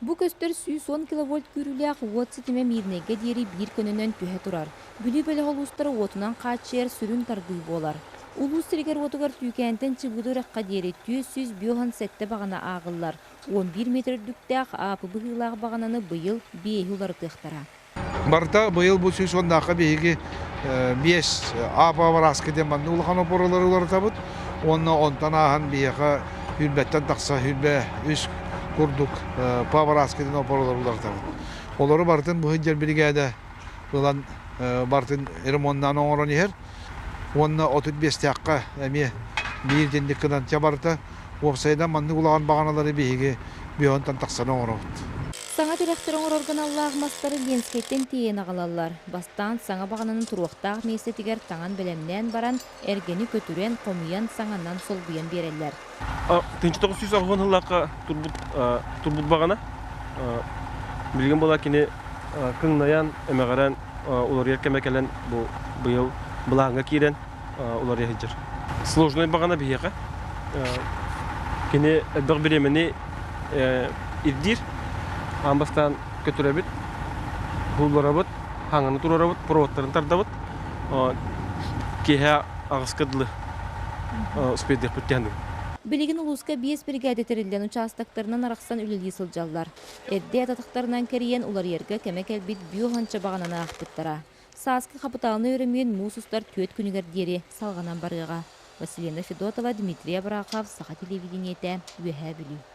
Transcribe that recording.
Бу көстөр 110 киловольт күүрүүлээх уот ситимэ Миирнэйгэ диэри биир көнөнөн түһэ турар. Бүлүү бөлөх улуустара уотунан хааччыйар сүрүн тардыы буолар. Улуус сиригэр-уотугар Түүкээнтэн Чыбыыда үрэххэ диэри 457 баҕана ааҕыллар. 11 метр үрдүктээх аапы быһыылаах баҕананы быйыл биэһи уларытыахтара. Барыта быйыл бу 110-даахха биһиги биэс АПА барааска диэн маннык улахан опоралары уларытабыт уонна онтон ааһан биһиэхэ хүрбэттэн тахса хүрбэ үс курдук ПА барааска диэн опоралары уларытабыт. Олору барытын бу сылдьар биригээдэ ылан барытын ремоннаан оҥорон иһэр уонна 35-тээххэ эмиэ биир дэнник гынан ча барыта уопсайынан маннык улахан баҕаналары биһиги бүһонтон тахсан оҥоробут. Саҥа тирэхтэри оҥорорго аналлаах мастары Ленскэйтэн тиэйэн аҕалаллар. Бастаан саҥа баҕананы туруохтаах миэстэтигэр таҥан бэлэмнээн баран, эргэни көтүрэн, хомуйан, саҥанан солбуйан биэрэллэр. 1990 сыллаахха турбут турбут баҕана. Билигин була кини кыҥнайан, эмэҕирэн уларыйар кэмэ кэлэн бу быйыл былааҥҥа киирэн уларыйа сылдьар. Сложнай баҕана биһиэхэ. Кини элбэх бириэмэни ирдиир. Аан бастаан көтүрэбит, булларабыт, хаҥаны туруорабыт, проводтарын тардабыт. Киэһэ аҕыска дылы успейдыахпыт диэн. Билигин улууска биэс биригээдэ тэриллэн учаастактарынан арахсан үлэлии сылдьаллар. Эрдэ атахтарынан кэрийэн уларыйарга кэмэ кэлбит бүө баҕананы аахпыттара. Сааскы хапытаалынай өрөмүөн муус устар түөрт күнүгэр диэри салҕанан барыаҕа. Василина Федотова, Дмитрий Абрахов, Саха телевидениетэ, Үөһээ Бүлүү.